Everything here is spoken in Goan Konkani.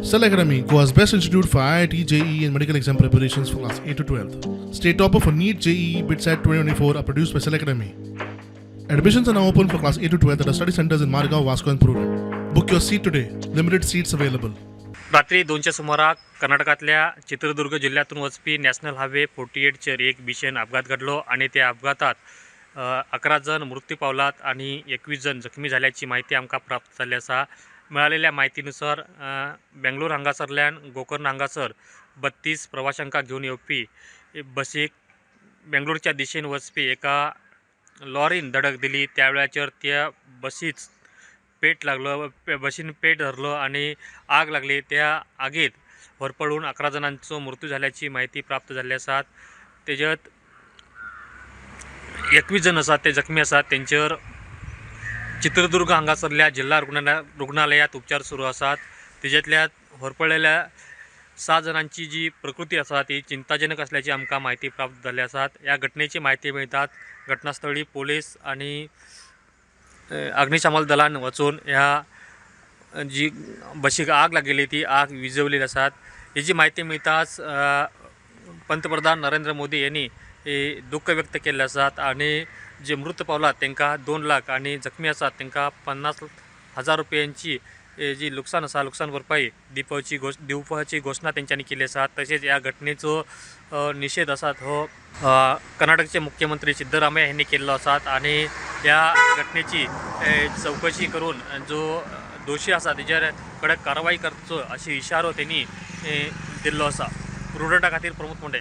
Cell Academy, Goa's best institute for IIT, JEE, and medical exam preparations for class 8 to 12. State topper for NEET, JEE, BITSAT 2024 are produced by Cell Academy. Admissions are now open for class 8 to 12 at our study centers in Margao, Vasco, and Prudent. Book your seat today. Limited seats available. रात्री 2च्या सुमाराक कर्नाटकांतल्या चित्रदुर्ग जिल्ह्यातून वचपी नॅशनल हायवे 48चेर एक भीषण अपघात घडलो आणि त्या अपघातात 11 जण मृत्यू पावलात आणि 21 जण जखमी झाल्याची माहिती आमकां प्राप्त जाल्ली आसा. मेळालेल्या म्हायतीनुसार बेंगलोर हांगासरल्यान गोकर्ण हांगासर 32 प्रवाशांक घेवन येवपी बसीक बेंगलोरच्या दिशेन वचपी एका लॉरीन धडक दिली. त्या वेळाचेर त्या बसीच पेट लागलो, बशीन पेट धरलो आणि आग लागली. त्या आगीत होरपळून 11 जाणांचो मृत्यू झाल्याची माहिती प्राप्त जाल्ली आसा. तेज्यात 21 जण आसात ते जखमी आसात. तेंचेर चित्रदुर्ग हांगासरल्या जिल्हा रुग्णालयात उपचार सुरू आसात. तेज्यातल्या होरपळलेल्या 6 जाणांची जी प्रकृती आसा ती चिंताजनक असल्याची आमकां माहिती प्राप्त जाल्ली आसात. ह्या घटनेची माहिती मेळटात घटनास्थळी पोलीस आणि अग्निशमन दलान वचून ह्या जी बशीक आग लागिल्ली ती आग विजवलेली आसात. हेजी माहिती मेळटाच पंतप्रधान नरेंद्र मोदी यांनी हे दुःख व्यक्त केल्लें आसात आणि जे मृत पावलात तांकां 2 लाख आणि जखमी आसात तांकां 50,000 रुपयांची जी लुकसाण आसा लुकसाण भरपाई दिवपाची घोशणा तेंच्यांनी केली आसा. तशेंच ह्या घटनेचो निशेध आसात हो कर्नाटकचे मुख्यमंत्री सिद्धरामय्या यांनी केल्लो आसात आणि ह्या घटनेची चवकशी करून जो दोशी आसा तेजेर कडक कारवाई करचो अशी इशारो तेणी दिल्लो आसा. प्रुडंटा खातीर प्रमोद मुंडे.